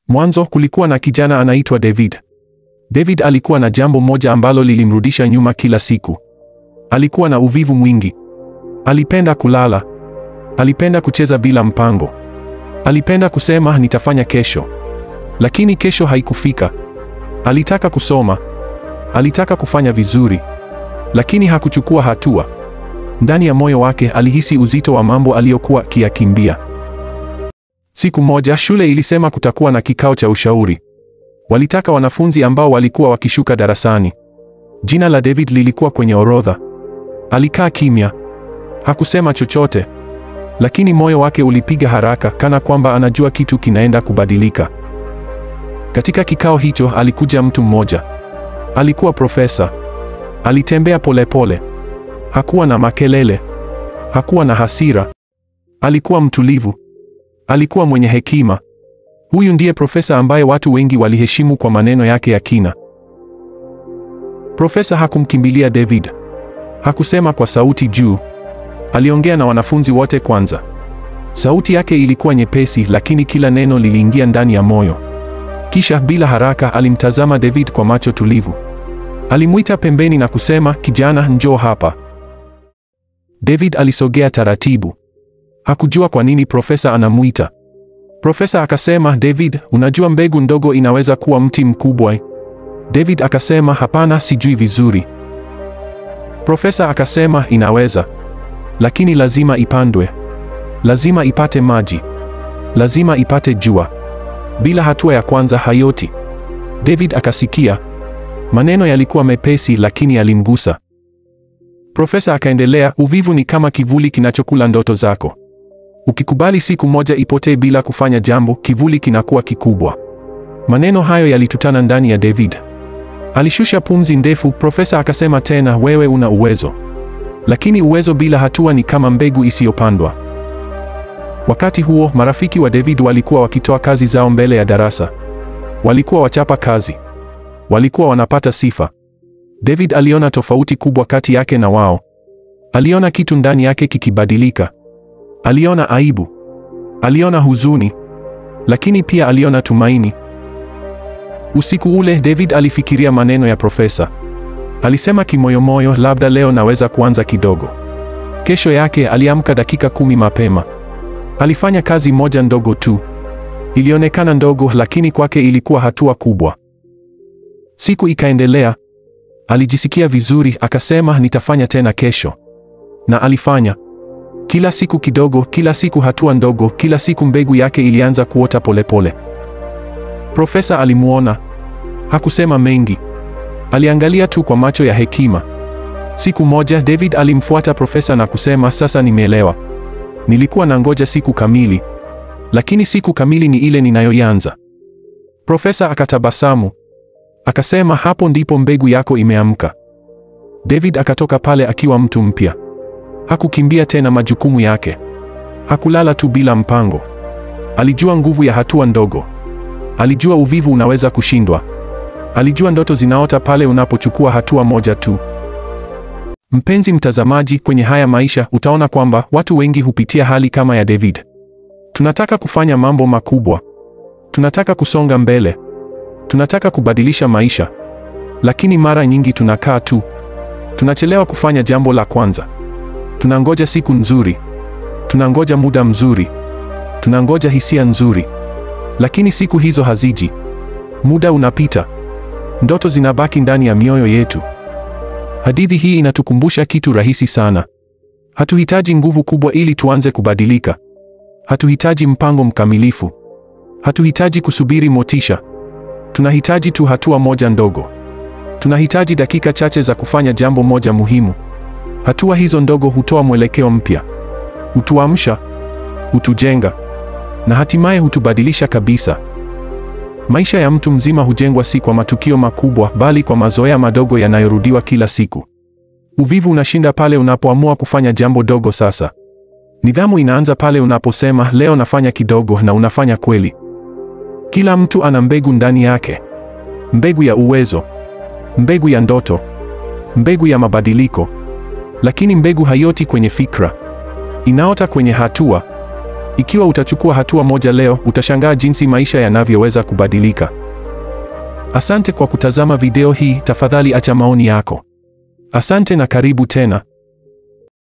Mwanzo kulikuwa na kijana anaitwa David. David alikuwa na jambo moja ambalo lilimrudisha nyuma kila siku. Alikuwa na uvivu mwingi. Alipenda kulala. Alipenda kucheza bila mpango. Alipenda kusema nitafanya kesho. Lakini kesho haikufika. Alitaka kusoma. Alitaka kufanya vizuri. Lakini hakuchukua hatua. Ndani ya moyo wake alihisi uzito wa mambo aliyokuwa akiyakimbia. Siku moja shule ilisema kutakuwa na kikao cha ushauri. Walitaka wanafunzi ambao walikuwa wakishuka darasani. Jina la David lilikuwa kwenye orodha. Alikaa kimya. Hakusema chochote. Lakini moyo wake ulipiga haraka kana kwamba anajua kitu kinaenda kubadilika. Katika kikao hicho alikuja mtu mmoja. Alikuwa profesa. Alitembea polepole. Hakuwa na makelele. Hakuwa na hasira. Alikuwa mtulivu. Alikuwa mwenye hekima. Huyu ndiye profesa ambaye watu wengi waliheshimu kwa maneno yake ya kina. Profesa hakumkimbilia David. Hakusema kwa sauti juu. Aliongea na wanafunzi wote kwanza. Sauti yake ilikuwa nyepesi, lakini kila neno liliingia ndani ya moyo. Kisha bila haraka alimtazama David kwa macho tulivu. Alimuita pembeni na kusema, "Kijana, njoo hapa." David alisogea taratibu. Hakujua kwa nini profesa anamuita. Profesa akasema, "David, unajua mbegu ndogo inaweza kuwa mti mkubwa?" David akasema, "Hapana, sijui vizuri." Profesa akasema, "Inaweza. Lakini lazima ipandwe. Lazima ipate maji. Lazima ipate jua. Bila hatua ya kwanza hayoti." David akasikia. Maneno yalikuwa mepesi lakini yalimgusa. Profesa akaendelea, "Uvivu ni kama kivuli kinachokula ndoto zako. Ukikubali siku moja ipotee bila kufanya jambo, kivuli kinakuwa kikubwa." Maneno hayo yalitutana ndani ya David. Alishusha pumzi ndefu. Profesa akasema tena, "Wewe una uwezo. Lakini uwezo bila hatua ni kama mbegu isiyopandwa." Wakati huo, marafiki wa David walikuwa wakitoa kazi zao mbele ya darasa. Walikuwa wachapa kazi. Walikuwa wanapata sifa. David aliona tofauti kubwa kati yake na wao. Aliona kitu ndani yake kikibadilika. Aliona aibu. Aliona huzuni. Lakini pia aliona tumaini. Usiku ule David alifikiria maneno ya profesa. Alisema kimoyomoyo, labda leo naweza kuanza kidogo. Kesho yake aliamka dakika 10 mapema. Alifanya kazi moja ndogo tu. Ilionekana ndogo lakini kwake ilikuwa hatua kubwa. Siku ikaendelea. Alijisikia vizuri, akasema nitafanya tena kesho. Na alifanya. Kila siku kidogo, kila siku hatua ndogo, kila siku mbegu yake ilianza kuota polepole. Profesa alimuona. Hakusema mengi. Aliangalia tu kwa macho ya hekima. Siku moja David alimfuata profesa na kusema, "Sasa nimeelewa. Nilikuwa nangoja siku kamili. Lakini siku kamili ni ile ninayoianza." Profesa akatabasamu. Akasema, "Hapo ndipo mbegu yako imeamka." David akatoka pale akiwa mtu mpya. Hakukimbia tena majukumu yake. Hakulala tu bila mpango. Alijua nguvu ya hatua ndogo. Alijua uvivu unaweza kushindwa. Alijua ndoto zinaota pale unapochukua hatua moja tu. Mpenzi mtazamaji, kwenye haya maisha utaona kwamba watu wengi hupitia hali kama ya David. Tunataka kufanya mambo makubwa. Tunataka kusonga mbele. Tunataka kubadilisha maisha. Lakini mara nyingi tunakaa tu. Tunachelewa kufanya jambo la kwanza. Tunangoja siku nzuri. Tunangoja muda mzuri. Tunangoja hisia nzuri. Lakini siku hizo haziji. Muda unapita. Ndoto zinabaki ndani ya mioyo yetu. Hadithi hii inatukumbusha kitu rahisi sana. Hatuhitaji nguvu kubwa ili tuanze kubadilika. Hatuhitaji mpango mkamilifu. Hatuhitaji kusubiri motisha. Tunahitaji tu hatua moja ndogo. Tunahitaji dakika chache za kufanya jambo moja muhimu. Hatua hizo ndogo hutoa mwelekeo mpya. Hutuamsha, hutujenga, na hatimaye hutubadilisha kabisa. Maisha ya mtu mzima hujengwa si kwa matukio makubwa, bali kwa mazoea madogo yanayorudiwa kila siku. Uvivu unashinda pale unapoamua kufanya jambo dogo sasa. Nidhamu inaanza pale unaposema leo nafanya kidogo, na unafanya kweli. Kila mtu ana mbegu ndani yake. Mbegu ya uwezo, mbegu ya ndoto, mbegu ya mabadiliko. Lakini mbegu haioti kwenye fikra. Inaota kwenye hatua. Ikiwa utachukua hatua moja leo, utashangaa jinsi maisha yanavyoweza kubadilika. Asante kwa kutazama video hii, tafadhali acha maoni yako. Asante na karibu tena.